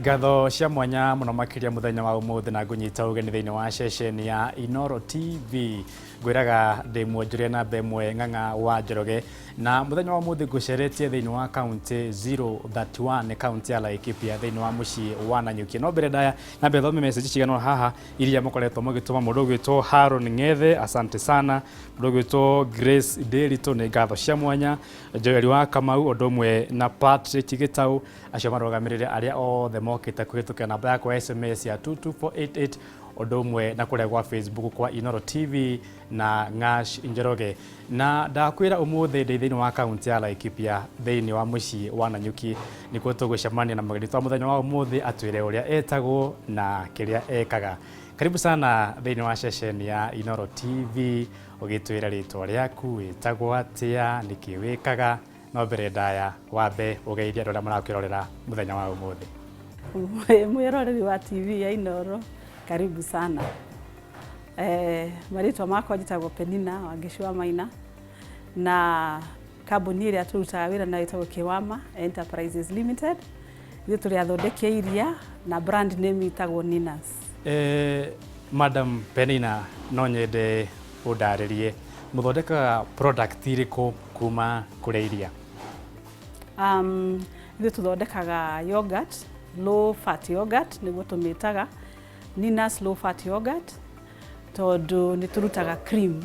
Ngatho cia mwanya mũno makĩria mũthenya wa ũmũthĩ na ngũnyita ũgeni thĩinĩ wa ceceni ya Inoro TV. Ngwĩraga ndĩ mwonjoria namba ĩmwe Ng'ang'a wa Njoroge, na mũthenya wa ũmũthĩ ngũceretie thĩinĩ wa kaunti 031 nĩ kaunti ya Laikipia thĩinĩ wa mũciĩ wa Nanyuki. No mbere ndaya nyambe thome message cigana ũna haha iria mũkoretwo mũgĩtũma. Mũndũ ũgwĩtwo Haron Ng'ethe, asante sana. Mũndũ ũgwĩtwo Grace Ndĩritũ, nĩ ngatho cia mwanya. Joel wa Kamau ũndũ ũmwe na Patrick Gĩtaũ, acio marũgamĩrĩre arĩa othe mokĩte kũhĩtũkĩra namba yakwa ya SMS ya 22488 ũndũ ũmwe na kũrĩa gwa Facebook kwa Inoro TV na Ng'ash Njoroge. Na ndakwĩra ũmũthĩ ndĩ thĩinĩ wa kaunti ya Laikipia thĩinĩ wa mũciĩ wa Nanyuki, nĩkuo tũgũcemania na mũgeni wa mũthenya wa ũmũthĩ atwĩre ũrĩa etagwo na kĩrĩa ekaga. Karibu sana thĩinĩ wa ceceni ya Inoro TV ũgĩtwĩra rĩtwa rĩaku, wĩtagwo atĩa, nĩkĩ wĩkaga. No mbere ndaya wambe ũgeithie andũ arĩa marakwĩrorera mũthenya wa ũmũthĩ. Mwĩroreri wa TV ya Inoro, karibu sana. Marĩtwa makwa njĩtagwo Penina Wangeci wa Maina, na kambuni ĩrĩa tũrutaga wĩra nayo ĩtagwo Kĩwama Enterprises Limited. Ithuĩ tũrĩ athondeki a iria na brand name ĩtagwo Ninas. Madam Penina, no nyende ũndarĩrie mũthondekaga product irĩkũ kuma kũrĩ iria? Ithuĩ tũthondekaga yogurt, low fat yogurt nĩguo tũmĩtaga, Ninas low fat yogurt, tondũ nĩ tũrutaga cream.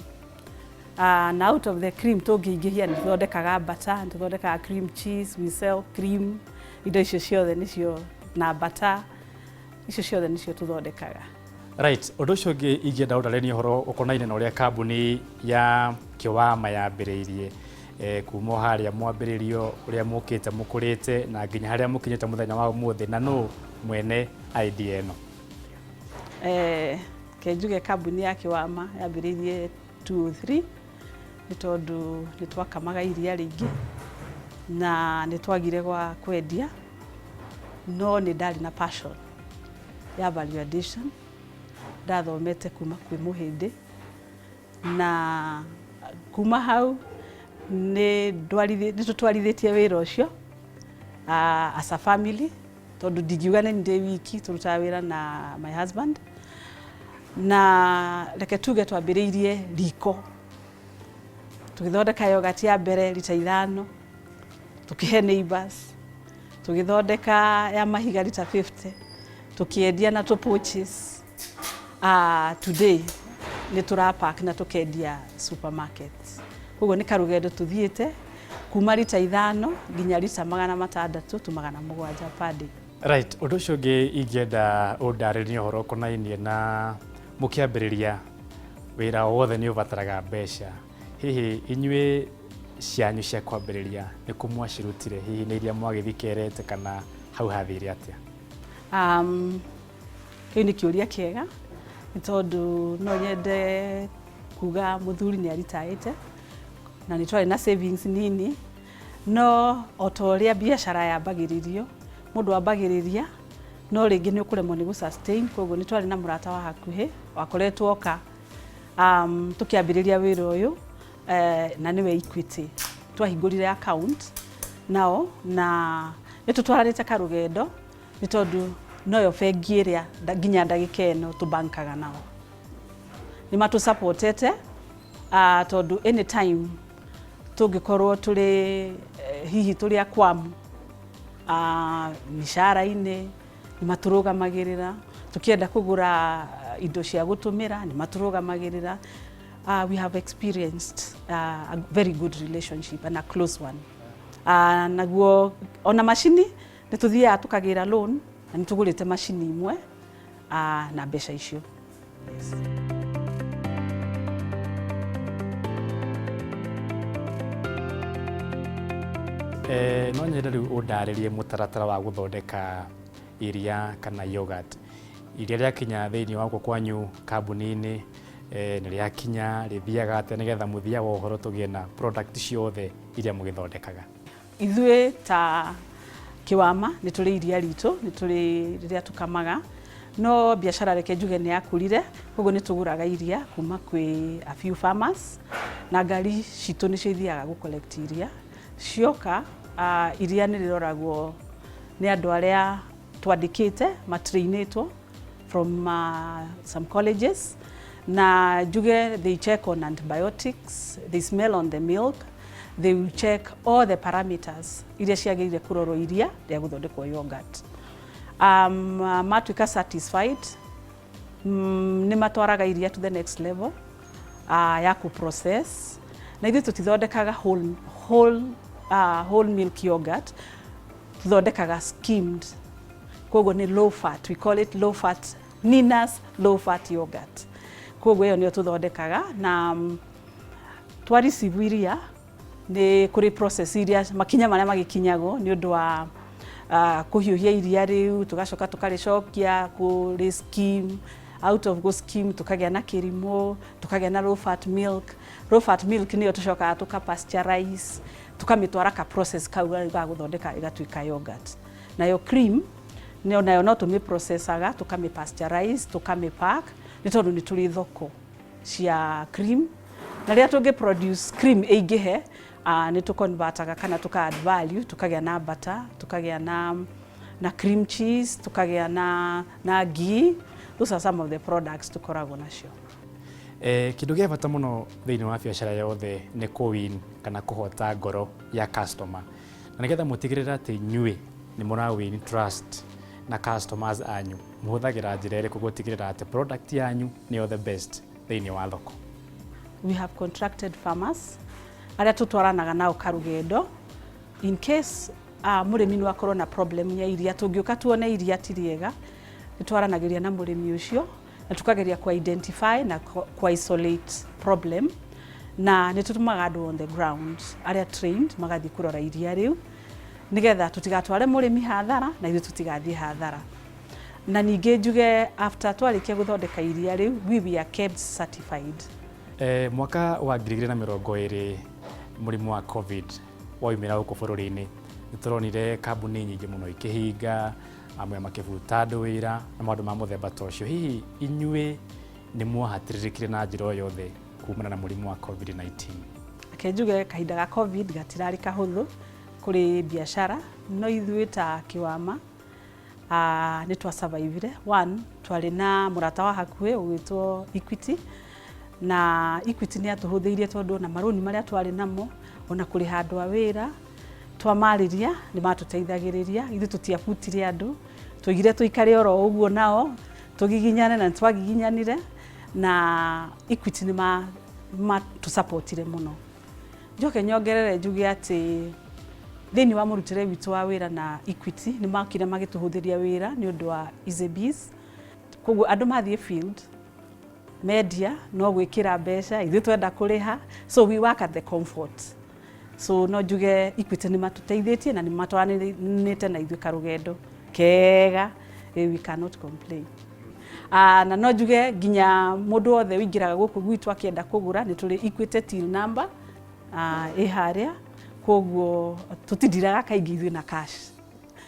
Na out of the cream tũngĩingĩhia nĩ tũthondekaga butter, nĩ tũthondekaga cream cheese, we sell cream, indo icio ciothe nĩcio, na butter, icio ciothe nĩcio tũthondekaga. Right, ũndũ ũcio ũngĩ ingĩenda ũndarĩrie ũhoro ũkonainie na ũrĩa kambuni ya Kĩwama yambĩrĩirie, kuma o harĩa mwambĩrĩrio, ũrĩa mũkĩte mũkũrĩte na nginya harĩa mũkinyĩte mũthenya wa ũmũthĩ, na nũ mwene idea ĩno? Reke njuge kambuni ya Kĩwama yambĩrĩirie 203 nĩ tondũ nĩ twakamaga iria rĩingĩ na nĩ twagire gwa kwendia, no nĩ ndarĩ na passion ya value addition. Ndathomete kuma kwĩ Mũhĩndĩ, na kuma hau nĩ tũtwarithĩtie wĩra ũcio as a family, tondũ ndingiuga nĩ ndĩ wiki, tũrutaga wĩra na my husband. Na reke tuge twambĩrĩirie riko, tũgĩthondeka yogurt ya mbere rita 5, tũkĩhe neighbors, tũgĩthondeka ya mahiga rita 50, tũkĩendia na tũ pouches. Today nĩ tũrapack na tũkendia supermarket. Koguo nĩ karũgendo tũthiĩte kuma rita 5 nginya rita 600 tu 700 per day. Right, ũndũ ũcio ũngĩ ingĩenda ũndarĩrie ũhoro ũkonainie na mũkĩambĩrĩria wĩra o wothe nĩ ũbataraga mbeca. Hihi inyuĩ cianyu cia kwambĩrĩria nĩ kũ mwacirutire? Hihi nĩ iria mwagĩthikerete kana hau hathire atĩa? Kĩu nĩ kĩũria kĩega nĩ tondũ no nyende kuga mũthuri nĩ aritaĩte na nĩ twarĩ na savings nini, no o ta ũrĩa biacara yambagĩrĩrio, mũndũ ambagĩrĩria no rĩngĩ nĩ ũkũremwo nĩ gũ sustain. Koguo nĩ twarĩ na mũrata wa hakuhĩ wakoretwo oka tũkĩambĩrĩria wĩra ũyũ, na nĩwe Equity. Twahingũrire account nao na nĩ tũtwaranĩte karũgendo, nĩ tondũ noyo bengi ĩrĩa nginya ndagĩka ĩno tũbankaga nao. Nĩ matũsupportete, tondũ anytime tũngĩkorwo tũrĩ hihi tũrĩ akwamu mĩcara-inĩ, nĩ matũrũgamagĩrĩra. Tũkĩenda kũgũra indo cia gũtũmĩra, nĩ matũrũgamagĩrĩra. We have experienced a very good relationship and a close one. Naguo ona macini nĩ tũthiaga tũkagĩra loan na nĩ tũgũrĩte macini imwe na mbeca icio. Yes. No nyende rĩu ũndarĩrie mũtaratara wa gũthondeka iria kana yogurt. Iria rĩakinya thĩinĩ wa gũkũ kwanyu kambuni-inĩ, nĩ rĩakinya, rĩthiaga atĩa nĩgetha mũthia wa ũhoro tũgĩe na product ciothe iria mũgĩthondekaga? Ithuĩ ta Kĩwama nĩ tũrĩ iria ritũ, nĩ tũrĩ rĩrĩa tũkamaga, no biacara reke njuge nĩ yakũrire, koguo nĩ tũgũraga iria kuma kwĩ a few farmers, na ngari citũ nĩcio ithiaga gũ collect iria. Cioka, iria nĩ rĩroragwo nĩ andũ arĩa Twandĩkĩte matrainĩtwo from some colleges, na njuge they check on antibiotics, they smell on the milk, they will check all the parameters iria ciagĩrĩire kũrorwo iria rĩa gũthondekwo yogurt. Matuĩka satisfied, nĩ matwaraga iria to the next level ya kũ process. Na ithuĩ tũtithondekaga whole milk yogurt, tũthondekaga skimmed, koguo nĩ low fat. We call it low fat, Nina's low fat yogurt. Koguo ĩyo nĩyo tũthondekaga. Na twa receive iria, nĩ kũrĩ process iria, makinya marĩa magĩkinyagwo nĩ ũndũ wa kũhiũhia iria rĩu, tũgacoka tũkarĩcokia kũrĩ skim. Out of go skim, tũkagĩa na kĩrimũ, tũkagĩa na low fat milk. Low fat milk nĩyo tũcokaga tũka pasteurize, tũkamĩtwara ka process kau ga gũthondeka ĩgatuĩka yogurt. Nayo cream nĩyo nayo no tũmĩ processaga, tũkamĩ pasteurize, tũkamĩ pack, nĩ tondũ nĩ tũrĩ thoko cia cream. Na rĩrĩa tũngĩ produce cream ĩingĩhe, nĩ tũconvertaga kana tũka add value, tũkagĩa na butter, tũkagĩa na cream cheese, tũkagĩa na ghee. Those are some of the products tũkoragwo nacio. Kĩndũ gĩa bata mũno thĩinĩ wa biacara yothe nĩ kũ-win kana kũhota ngoro ya customer, na nĩgetha mũtigĩrĩre atĩ inyuĩ nĩ mũra win trust na customers anyu, mũhũthagĩra njĩra ĩrĩkũ gũtigĩrĩra atĩ product yanyu nĩyo the best thĩinĩ wa thoko? We have contracted farmers arĩa tũtwaranaga nao karũgendo in case mũrĩmi no akorwo na problem ya iria. Tũngĩũka tuone iria ti rĩega, nĩ twaranagĩria na mũrĩmi ũcio na tukageria ku identify na ku isolate problem. Na nĩ tũtũmaga andũ on the ground arĩa trained magathiĩ kũrora iria rĩu, nĩgetha tũtigatware mũrĩmi hathara na ithuĩ tũtigathiĩ hathara. Na ningĩ njuge, after twarĩkia gũthondeka iria rĩu, we are kept certified. Mwaka wa 2020, mũrimũ wa COVID waumĩra gũkũ bũrũri-inĩ, nĩ tũronire kambuni nyingĩ mũno ikĩhinga, amwe makĩbuta andũ wĩra na maũndũ ma mũthemba ta ũcio. Hihi inyuĩ nĩ mwahatĩrĩrĩkire na njĩra o yothe kumana na mũrimũ wa COVID-19? Reke njuge kahinda ga COVID gatirarĩ kahũthũ kũrĩ biacara, no ithuĩ ta Kĩwama nĩ twa survivire. One, twarĩ na mũrata wa hakuhĩ ũgwĩtwo Equity, na Equity nĩ atũhũthĩirie tondũ ona marũni marĩa twarĩ namo, ona kũrĩha andũ a wĩra, twamarĩria nĩ matũteithagĩrĩria. Ithuĩ tũtiabutire andũ, twaigire tũikare oro ũguo nao tũgiginyane, na nĩ twagiginyanire na Equity. Nĩ matũsupportire mũno. Njoke nyongerere njuge atĩ thĩinĩ wa mũrutĩre witũ wa wĩra na Equity, nĩ makire magĩtũhũthĩria wĩra nĩ ũndũ wa Easy. Koguo andũ mathiĩ field media no gwĩkĩra mbeca, ithuĩ twenda kũrĩha, so we work at the comfort. So no njuge Equity nĩ matũteithĩtie na nĩ matwaranĩte na ithuĩ karũgendo kega. We cannot complain. Na no njuge nginya mũndũ wothe ũingĩraga gũkũ gwitũ akĩenda kũgũra, nĩ tũrĩ Equity till number ĩ harĩa, koguo tũtindiraga kaingĩ ithuĩ na cash,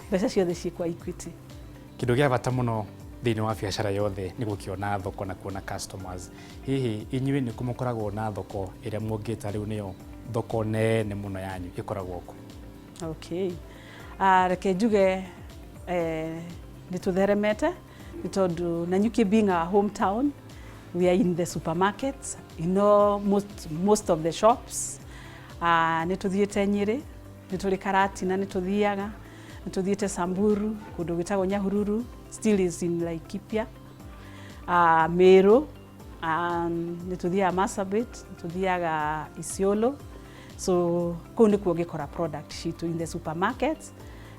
mbeca ciothe ciĩ kwa Equity. Kĩndũ gĩa bata mũno thĩinĩ wa biacara yothe nĩ gũkĩona thoko na kuona customers. Hihi inyuĩ nĩ kũ mũkoragwo na thoko ĩrĩa mũngĩta rĩu nĩyo thoko nene mũno yanyu, ĩkoragwo kũ? Okay. Reke njuge nĩ tũtheremete, nĩ tondũ Nanyuki being our hometown, we are in the supermarkets, most of the shops. Nĩ tũthiĩte Nyĩrĩ, nĩ tũrĩ Karatina, nĩ tũthiaga, nĩ tũthiĩte Samburu, kũndũ gwĩtagwo Nyahururu, still is in Laikipia, Meru, nĩ tũthiaga Marsabit, nĩ tũthiaga Isiolo. So kũu nĩkuo ũngĩkora product citũ, in the supermarkets,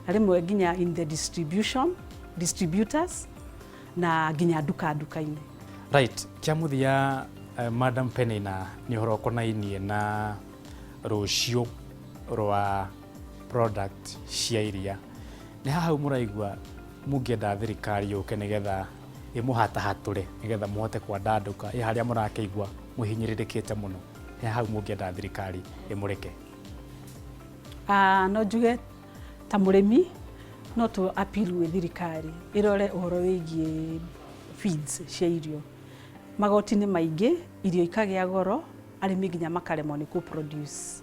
na rĩmwe nginya in the distribution distributors, na nginya nduka nduka-inĩ. Right, kĩa mũthia, Madam Penina, nĩ ũhoro ũkonainie na rũciũ rwa product cia iria. Nĩ haha hau mũraigua mũngĩenda thirikari yũke nĩgetha ĩmũhatahatũre, nĩgetha mũhote kwandandũka ĩ harĩa mũrakĩigua mũhinyĩrĩrĩkĩte mũno? Nĩ hau mũngĩenda thirikari ĩmũreke? No njuge ta mũrĩmi no tũ appeal gwĩ thirikari ĩrore ũhoro wĩgiĩ feeds cia irio. Magoti nĩ maingĩ, irio ikagĩa goro, arĩmi nginya makaremwo nĩ kũ produce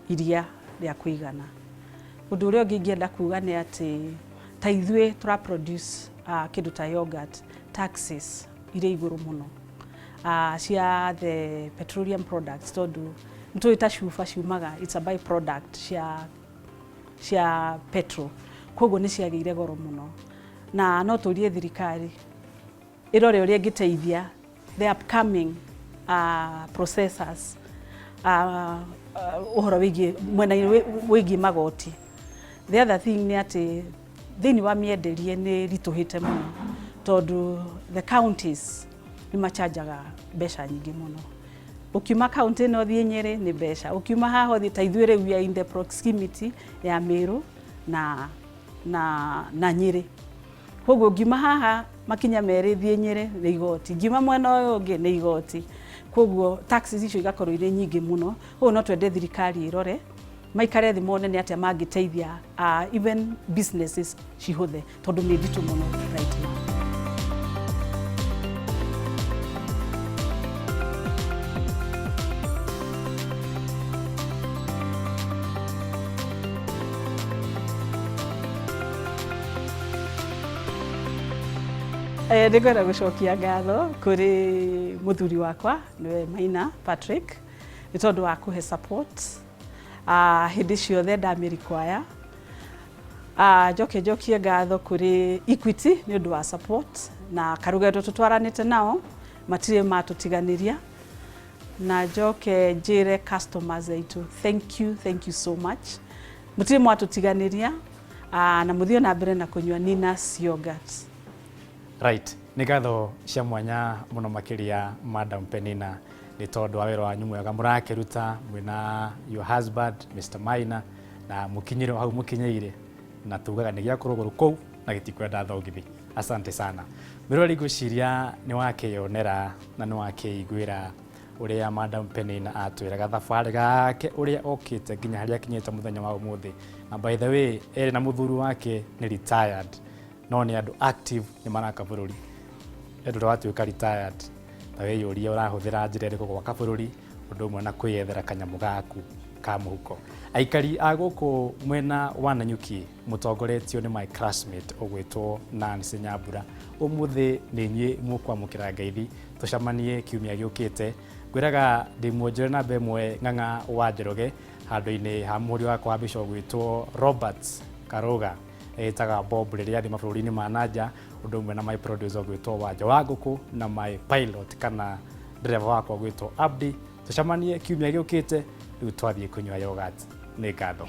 iria rĩa kũigana. Ũndũ ũrĩa ũngĩ ingĩenda kuga nĩ atĩ Ta ithuĩ tũra produce kĩndũ ta yogurt, taxes irĩ igũrũ mũno cia the petroleum products, tondũ nĩtũĩ ta cuba ciumaga, it's a by product cia petrol, koguo nĩ ciagĩire goro mũno. Na no tũrie thirikari ĩrore ũrĩa ĩngĩteithia the upcoming processors ũhoro wĩgiĩ mwena wĩgiĩ magoti. The other thing nĩ atĩ thĩinĩ wa mĩenderie nĩ ritũhĩte mũno, tondũ the counties nĩ machanjaga mbeca nyingĩ mũno. Ũkiuma kaunti ĩno ũthiĩ Nyĩrĩ nĩ mbeca, ũkiuma haha ũthiĩ, ta ithuĩ rĩu we are in the proximity ya Meru na Nyĩrĩ, koguo ngiuma haha makinya merĩ thiĩ Nyĩrĩ nĩ igoti, ngiuma mwena ũyũ ũngĩ nĩ igoti, koguo taxes icio igakorwo irĩ nyingĩ mũno. Koguo no twende thirikari ĩrore, maikare thĩ mone nĩ atĩa mangĩteithia even businesses cihũthe, tondũ nĩ nditũ mũno right now. Nĩngwenda gũcokia ngatho kũrĩ mũthuri wakwa, nĩwe Maina Patrick, nĩ tondũ wa kũhe support hĩndĩ ciothe ndamĩrikwaya. Njoke njokie ngatho kũrĩ Equity nĩ ũndũ wa support na karũgendo tũtwaranĩte nao, matirĩ matũtiganĩria. Na njoke njĩre customers aitũ thank you, thank you so much, mũtirĩ mwatũtiganĩria, na mũthiĩ na mbere na kũnyua Nina's yogurt. Right, nĩ ngatho cia mwanya mũno makĩria, Madam Penina, nĩ tondũ wa wĩra wanyu mwega mũrakĩruta mwĩna your husband Mr. Maina, na mũkinyire o hau mũkinyĩire, na tugaga nĩ gĩa kũrũgũrũ kũu na gĩtikwenda thogithi. Asante sana. Mĩroreri, ngwĩciria nĩ wakĩyonera na nĩ wakĩiguĩra ũrĩa Madam Penina atwĩraga thabarĩ gake, ũrĩa okĩte nginya harĩa akinyĩte mũthenya wa ũmũthĩ. Na by the way, erĩ na mũthuri wake nĩ retired, no nĩ andũ active, nĩ maraka bũrũri. Andũ ũrĩa watuĩka retired, ta wĩyũrie ũrahũthĩra njĩra ĩrĩkũ gwaka bũrũri, ũndũ ũmwe na kwĩyethera kanyamũ gaku ka mũhuko. Aikari a gũkũ mwena wa Nanyuki, mũtongoretio nĩ my classmate ũgwĩtwo Nancy Nyambura, ũmũthĩ nĩ inyuĩ mũkwamũkĩra ngeithi. Tũcemanie kiumia gĩũkĩte. Ngwĩraga ndĩ muonjore namba ĩmwe Ng'ang'a wa Njoroge, handũ-inĩ ha mũhũri wakwa wa mbica ũgwĩtwo Robert Karuga, ĩtaga Bob rĩrĩa athiĩ mabũrũri-inĩ ma nanja, ũndũ ũmwe na my producer ũgwĩtwo Wanja wa Ngũkũ, na my pilot kana ndereba wakwa ũgwĩtwo Abdi. Tũcemanie kiumia gĩũkĩte. Rĩu twathiĩ kũnyua yogurt. Nĩ ngatho.